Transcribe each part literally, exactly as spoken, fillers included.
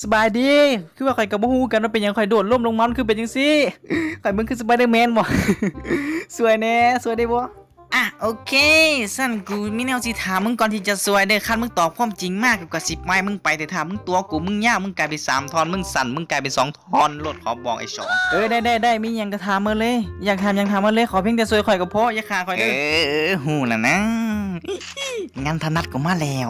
สบายดี คือว่าข่อยก็บ่ฮู้กันว่าเป็นหยังข่อยโดดล่มลงมา มันคือเป็นจั่งซี้ ข่อยเบิ่งคือสไปเดอร์แมนบ่ ช่วยแหน่ ช่วยได้บ่ อ่ะ โอเค ซั่นกูมีแนวสิถามมึงก่อนที่จะช่วยเด้อ คันมึงตอบความจริงมา กูก็สิปล่อยมึงไป แต่ถ้ามึงตั๋วกู มึงยาว มึงกลายเป็นสามท่อน มึงสั้น มึงกลายเป็นสองท่อนโลด ขอบอกไอ้สอง เออ ได้ ได้ ได้ มีหยังก็ถามมาเลย อยากถามหยังถามมาเลย ขอเพียงแต่ช่วยข่อยก็พอ อย่าฆ่าข่อยเด้อ เออ ฮู้แล้วนะ งานถนัดก็มาแล้ว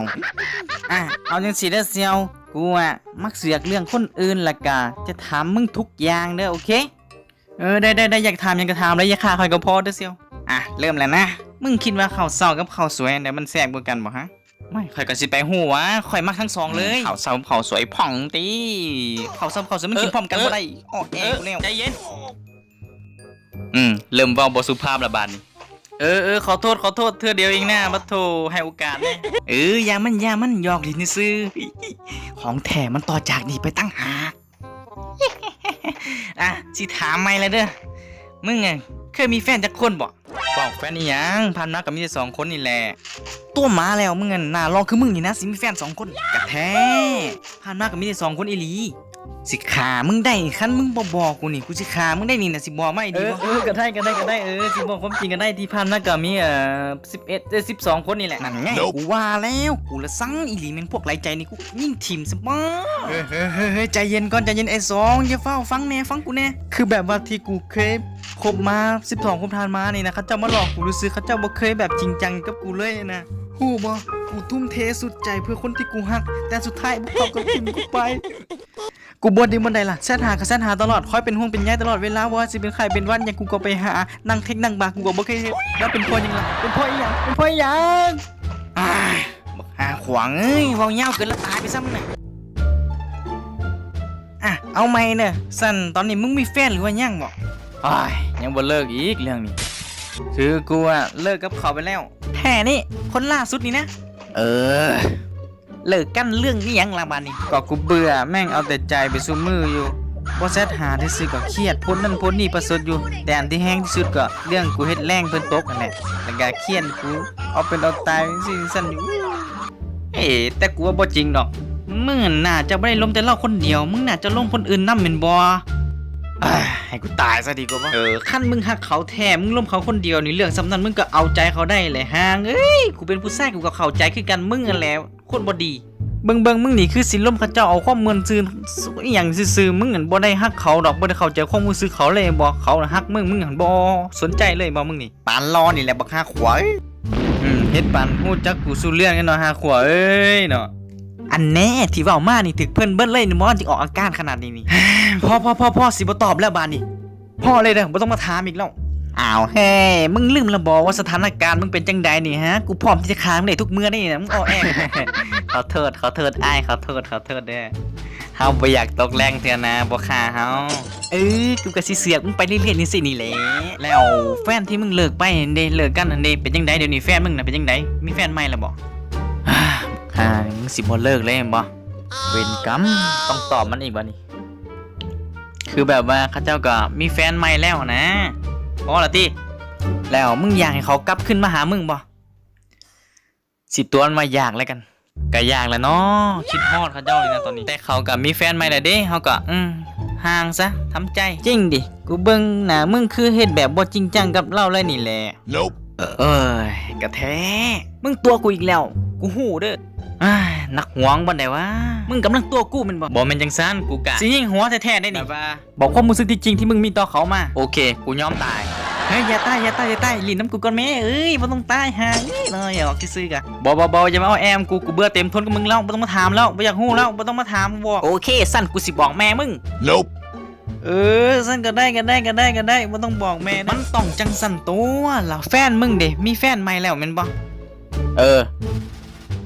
อ่ะ เอาจั่งซี้เด้อเสี่ยว กูอะมักเสือกเรื่องคนอื่น แล้วก็จะถามมึงทุกอย่างเด้อ โอเค เออ ได้ ได้ ได้ อยากถามหยังก็ถามเลย อย่าฆ่าข่อยก็พอเด้อเสี่ยว อ่ะ เริ่มแล้วนะ มึงคิดว่าข้าวเช้ากับข้าวสวยอันใดมันแซ่บกว่ากันบ่ฮะ ไม่ ข่อยก็สิไปฮู้วะ ข่อยมักทั้งสองเลย ข้าวเช้ากับข้าวสวยพ่องติ ข้าวเช้ากับข้าวสวยมันกินพร้อมกันบ่ได้ อ้อแอกูแล้ว ใจเย็น อืม เริ่มเว้าบ่สุภาพละบาดนี้ เออ เออ ขอโทษ ขอโทษ เทื่อเดียวเองนะ บัดโธ่ ให้โอกาสแหน่ เออ อย่ามัน อย่ามัน หยอกเล่นซื่อ ของแท้มันต่อจากนี้ไปต่างหาก อ่ะ สิถามใหม่แล้วเด้อ มึงอะ เคยมีแฟนจักคนบ่ บอกแฟนอีหยัง ผ่านมาก็มีแต่สองคนนี่แหละ ตัวหมาแล้ว มึงอะ หน้าหล่อคือมึงนี่นะ สิมีแฟนสองคน กะแท้ ผ่านมาก็มีแต่สองคนอีหลี สิฆ่ามึงได้ คันมึงบ่บอกกูนี่ กูสิฆ่ามึงได้นี่นะ สิบอกมาอีหลีบ่ เออ ก็ได้ ก็ได้ ก็ได้ เออ สิบอกความจริงก็ได้ ที่ผ่านมาก็มี เอ่อ สิบเอ็ด เอ้ย สิบสองคนนี่แหละ นั่นไง กูว่าแล้ว กูละซังอีหลี แม่นพวกไร้ใจนี่ กูยิงถิ่มซะบ่ เฮ้ย เฮ้ย เฮ้ย เฮ้ย ใจเย็นก่อน ใจเย็นไอ้สอง อย่าฟ้าวฟังแหน่ ฟังกูแหน่ คือแบบว่าที่กูเคยคบมา สิบสอง คนผ่านมานี่นะ เขาเจ้ามาหลอกกูซื่อๆ เขาเจ้าบ่เคยแบบจริงจังกับกูเลยนะ ฮู้บ่ กูทุ่มเทสุดใจเพื่อคนที่กูฮัก แต่สุดท้ายพวกเขาก็ถิ่มกูไป กูบ่ดีบ่ได้ล่ะ แชทหาก็แชทหาตลอด คอยเป็นห่วงเป็นใยตลอดเวลา บ่ว่าสิเป็นไข้เป็นหวัดหยัง กูก็ไปหา นั่งเทคนั่งบาร์ กูก็บ่เคยเฮ็ด แล้วเป็นเพราะหยังล่ะ เป็นเพราะอีหยัง เป็นเพราะอีหยัง อ้าย บักห่าขวางเอ้ย เว้ายาวเกินละตายไปซะมึงน่ะ อ่ะ เอาใหม่เนอะ ซั่นตอนนี้มึงมีแฟนหรือว่ายังบ่ อ้าย ยังบ่เลิกอีกเรื่องนี้ คือกูอะเลิกกับเขาไปแล้ว แท้นี่ คนล่าสุดนี่นะ เออ เลิกกันเรื่องอิหยังล่ะบาดนี้ ก็กูเบื่อ แม่งเอาแต่ใจไปซุมื้ออยู่ บ่แชทหาซื่อๆ ก็เครียด โพสต์นั่นโพสต์นี่ประชดอยู่ แต่อันที่แฮงที่สุดก็เรื่องกูเฮ็ดแรงเพิ่นตกนั่นแหละ แล้วก็เครียดกูเอาเป็นเอาตายจั่งซี้จั่งซั้นอยู่ เอ้ แต่กูว่าบ่จริงดอก มึงน่าจะบ่ได้ลมแต่ลาวคนเดียว มึงน่าจะลมคนอื่นนำแม่นบ่ เอ้ย ให้กูตายซะดีกว่าบ่ เออ คันมึงฮักเขาแท้ มึงลมเขาคนเดียวนี่ เรื่องส่ำนั้นมึงก็เอาใจเขาได้แหละ ห่าเอ้ย กูเป็นผู้ชายกูก็เข้าใจคือกัน มึงนั่นแหละ คนบ่ดี เบิ่งๆ มึงนี่คือสิลมเขาเจ้าเอาความม่วนซื่นอิหยังซื่อๆ มึงนั่นบ่ได้ฮักเขาดอก บ่ได้เข้าใจความรู้สึกเขาเลยบ่ เขาน่ะฮักมึง มึงหั้นบ่สนใจเลยบ่ มึงนี่ ปานหล่อนี่แหละบักห่าขวาเอ้ย อืม เฮ็ดปานฮู้จักกูสู่เรื่องแน่เนาะ ห่าขวาเอ้ยเนาะ อันแน่ ที่เว้ามานี่ถืกเพิ่นเบิดเลยนี่บ่ จึงออกอาการขนาดนี้นี่ พอๆๆๆ สิบ่ตอบแล้วบาดนี้ พอเลยเด้อ บ่ต้องมาถามอีกแล้ว อ้าว เฮ้ย มึงลืมแล้วบ่ว่าสถานการณ์มึงเป็นจั่งใดนี่ฮะ กูพร้อมที่จะฆ่ามึงได้ทุกเมื่อนี่นะ มึงอ้อแอ ขอโทษ ขอโทษอ้าย ขอโทษ ขอโทษเด้อ เฮาบ่อยากตกแรงเทื่อนะ บ่ฆ่าเฮา เออ กูก็สิเสือกมึงไปเรื่อยๆ จั่งซี้นี่แหละ แล้วแฟนที่มึงเลิกไปหั่นเด้ เลิกกันหั่นเด้ เป็นจั่งใดเดี๋ยวนี้ แฟนมึงน่ะเป็นจั่งใด มีแฟนใหม่แล้วบ่ ฮ่า มึงสิบ่เลิกเลยแม่นบ่ เวรกรรม ต้องตอบมันอีกบัดนี้ คือแบบว่าเขาเจ้าก็มีแฟนใหม่แล้วนะ พอละติ แล้วมึงอยากให้เขากลับคืนมาหามึงบ่ สิตวนว่าอยากแล้วกัน ก็อยากแหละเนาะ คิดฮอดเขาเจ้าอยู่นะตอนนี้ แต่เขาก็มีแฟนใหม่แล้วเด้ เฮาก็ อืม ห่างซะ ทำใจ จริงดิ กูเบิ่งหน้ามึงคือเฮ็ดแบบบ่จริงจังกับลาวเลยนี่แหละ เอ้ย กะแท้ มึงตั๋วกูอีกแล้ว กูฮู้เด้อ อ้าย หนักหวงบ่ได้วะ มึงกำลังตั๋วกูแม่นบ่ บ่แม่นจั่งซั้น กูกะสิยิงหัวแท้ๆ ได้นี่ แบบว่า บอกความรู้สึกที่จริงที่มึงมีต่อเขามา โอเค กูยอมตาย เฮ้ย อย่าตาย อย่าตาย อย่าตาย หลิ้นนำกูก่อนแม่ เอ้ย บ่ต้องตาย ห่า เอ้ย น้อยออกซื่อๆ กะ บ่ บ่ บ่ อย่ามาอ้อแอมกู กูเบื่อเต็มทนกับมึงแล้ว บ่ต้องมาถามแล้ว บ่อยากฮู้แล้ว บ่ต้องมาถาม บอก โอเค ซั่นกูสิบอกแม่มึง เออ ซั่นก็ได้ ก็ได้ ก็ได้ ก็ได้ บ่ต้องบอกแม่นะ มันต้องจั่งซั่นตั๋วล่ะ แฟนมึงเด้ มีแฟนใหม่แล้วแม่นบ่ เออ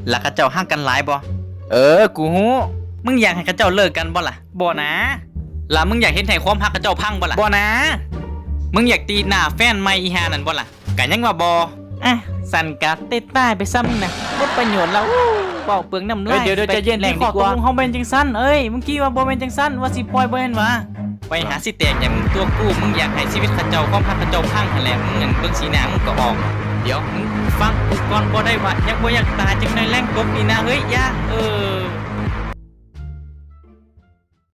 แล้วเขาเจ้าฮักกันหลายบ่ เออ กูฮู้ มึงอยากให้เขาเจ้าเลิกกันบ่ล่ะ บ่นะ แล้วมึงอยากเฮ็ดให้ความฮักเขาเจ้าพังบ่ล่ะ บ่นะ มึงอยากตีหน้าแฟนใหม่อีห่านั่นบ่ล่ะ ก็ยังว่าบ่ อ่ะ ซั่นก็เตะตายไปซะมึงน่ะ บ่ประโยชน์แล้ว อู้ เว้าเปลืองน้ำลาย เอ้ย เดี๋ยวๆ ใจเย็น ไปกินแหล่ง พี่ ขอตกลง ดีกว่า เฮาแม่นจั่งซั่น เอ้ย มึงคิดว่าบ่แม่นจั่งซั่น ว่าสิปล่อยบ่แม่นหวา ไปหาสิแตกหยัง มึงตั๋วกู มึงอยากให้ชีวิตเขาเจ้า ความฮักเขาเจ้าพังหั่นแหละ มึงนั่นเบิ่งสีหน้ามึงก็ออก เดี๋ยว มึงฟังกูก่อนบ่ได้วะ ยังบ่อยากตายจักหน่อย แรงตกนี่นะ เฮ้ย อย่า เออ